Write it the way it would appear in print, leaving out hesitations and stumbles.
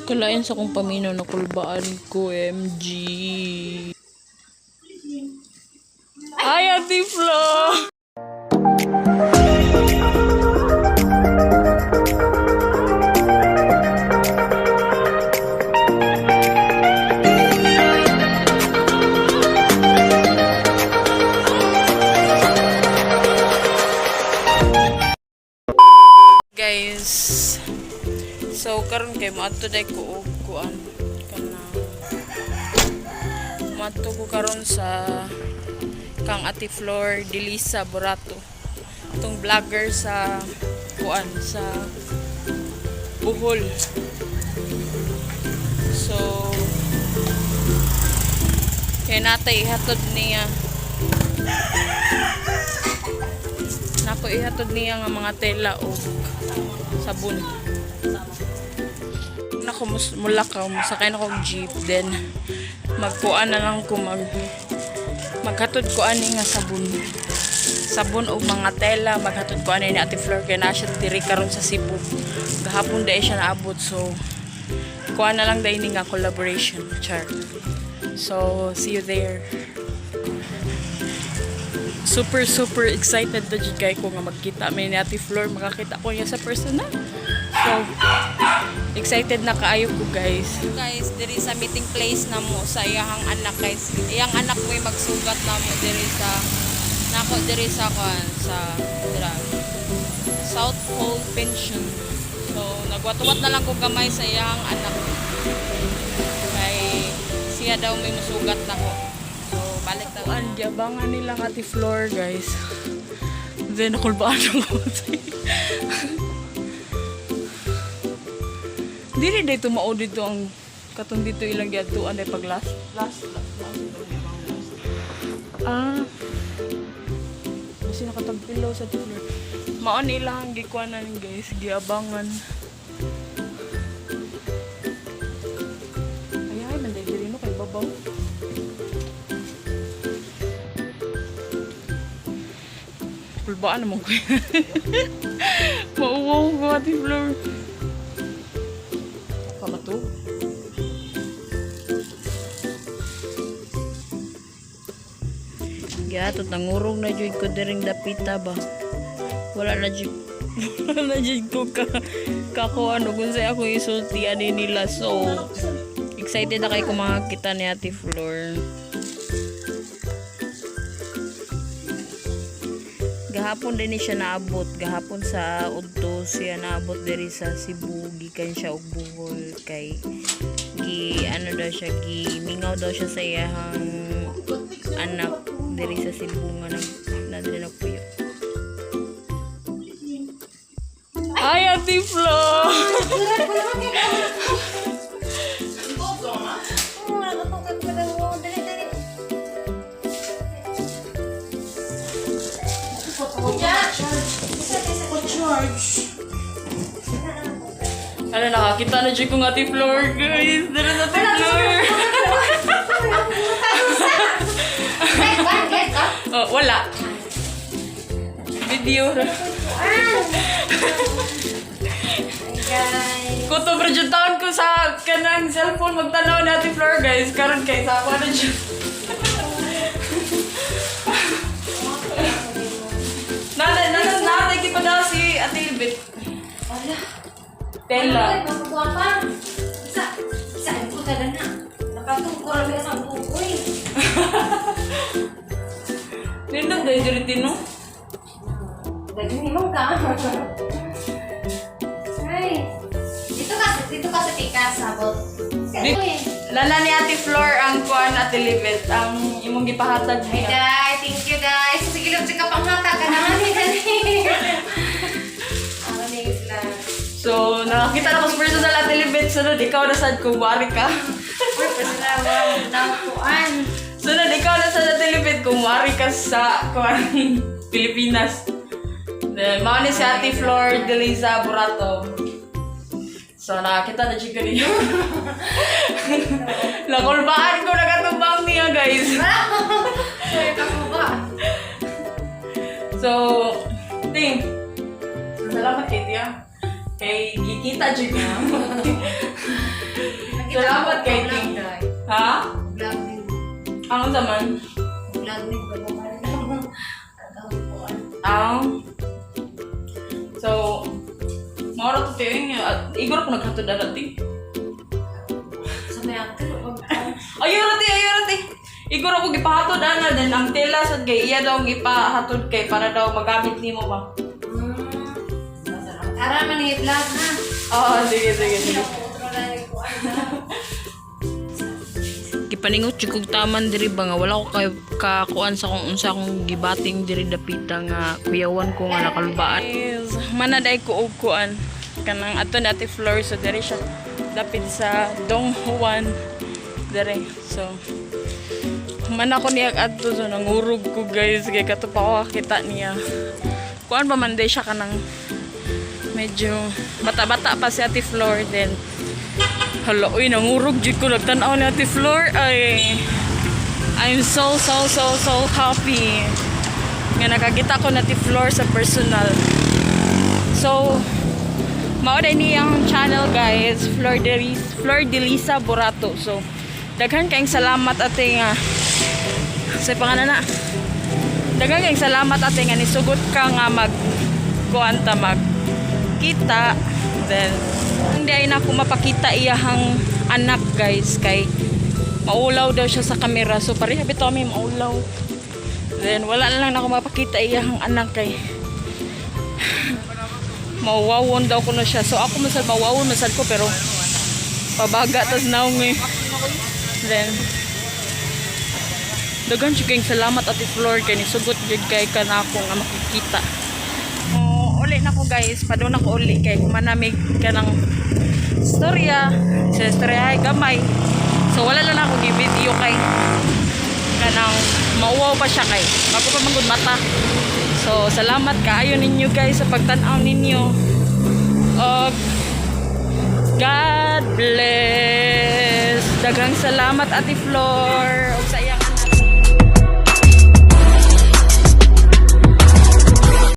Kalain sa kong paminaw na kulbaan ko, MG. Ay, Ate Flo! Guys, so karon kay moadto day ko og kuan kanang moadto ko karon sa kang Ate Flor Delisa Borato. Itong vlogger sa kuan sa Bohol. So kay natay ihatod niya. Nako ihatod niya nga mga tela o sabon. Nako mula ka sakay na kog jeep, then magkuan na lang ko, maghatod ko ani nga sabon. Sabon o mga tela maghatod ko ani ni Ate Flor kay naa siya diri karon sa Cebu. Gahapon dai siya naabot, so kuan na lang dai ni nga collaboration char. So see you there. Super super excited na jud kay ko nga magkita mi ni Ate Flor, makakita ko niya sa personal. So excited na kaayo ko, guys. Guys, diri sa meeting place na mo sa iyang anak, guys. Iyang anak mo magsugat na mo diri sa nako diri sa kuan sa dira South Pole Pension. So nagwatuwat na lang ko gamay sa iyang anak. Kay siya daw may musugat nako. So balik na. Kuan giabangan nila ang Ate Flor, guys. Then nakulbaan ako. Dili day tumao dito ang katong dito ilang giadtuan day pag last last last last. Ah. Kasi nakatagpilaw sa Tifler. Mao ni ilang gikuanan, guys, giabangan. Ay ay man day diri no kay babaw. Pulbaan naman ko. Mauwaw ko, Ate Flor. Pamato. Giatot nangurog na jud ko diring dapita ba. Wala na jud wala na jud ko ka kako ano kung sa ako isulti ani nila, so excited na kay ko makakita ni Ate Flor. Gahapon din ni siya naabot, gahapon sa udto siya naabot diri sa Cebu gikan siya og Bohol kay gi ano daw siya, gi mingaw daw siya sa iyahang anak diri sa Cebu nga nag na diri nagpuyo. Ay, Ate Flo! Ano, nakakita na dyan kong Ate Flor, guys. Dara sa Ate Flor. Oh, wala. Video. Kutob ra jud taon ko sa kanang cellphone magtanaw ni Ate Flor, guys. Karon kay sa ako na jud. Nana nana nana kita daw si Ate Ilbit. Wala. Tela. Sa ko talaga na. Nakatungkol kami sa bukoy. Nindot dahil diri tino. Daging mo ka. Ay. Dito ka sa tikas, sabot. Lala ni Ate Flor ang kuan, Ate Libet ang imong gipahatag Ay, niya. day. Thank you, guys. Sige lang, tsaka panghata ka naman. Dali. Ang sila. So, nakakita na ko sa personal, Ate Libet. Sunod, ikaw na sad kung wari ka. Uy, pasalamat. Nakuan. Sunod, ikaw na sad, Ate Libet, kung wari ka sa kuan, Pilipinas. Then, mao ni si Ate Flor Deliza Burato. So, nakakita na siya kanina. Nakulbaan ko nakatubang niya, guys. Sorry, ako ba? So, ting. Salamat kay Tia. Kay gikita jud ko. kay Vlog ti. dai. Ha? Vlog din. Ano naman? Vlog din ba ko? Ah. So, mao to ti at igor ko naghatod ana ti. Sa may actor, wag. Ayaw ra ti, ayaw ra ti. Igor ako gipahatod ana, then ang tela sad kay iya daw ang gipahatod kay para daw magamit nimo ba. Tara man ni vlog ha. Oo, sige, sige, sige. Otro na ko ano. Gipaningot jud kog taman diri ba nga wala ko kay kakuan sa kung unsa akong gibating diri dapita nga kuyawan ko nga nakalubaan. Manaday ko og kuan kanang ato na Ate Flor, so diri siya dapit sa Dong Juan diri. So man ako niya adto, so nangurog ko guys kay kato pa ako kakita niya. Kuan pa man day siya kanang medyo bata-bata pa si Ate Flor then. Hala, uy, nangurog jud ko nagtan-aw ni Ate Flor. Ay, I'm so, so, so, so happy nga nakakita ko na Ate Flor sa personal. So, mao na niyang channel guys, Flor de Lisa Borato. So, daghan kayong salamat ate nga sa pangalan na. Daghan kayong salamat ate nga nisugot ka nga mag kuan ta mag kita. Then hindi ay na ako mapakita iyahang anak guys kay maulaw daw siya sa kamera. So pareha bitaw kami maulaw. Then wala na lang ako mapakita iyahang anak kay mauwawon daw kuno siya. So ako masal mauwawon masal ko pero pabaga tas naong eh. Then daghan jud kayong salamat Ate Flor kay nisugot jud kay kanako nga makikita. Oh, uli na ko guys, padung na ko uli kay kumanamig kanang storya sa storya ay gamay. So wala lang ako gi-video kay kanang mauwaw pa siya kay bago pa manggod mata. So salamat kaayo ninyo guys sa pagtan-aw ninyo. Og God bless. Daghang salamat Ate Flor ug sa iyang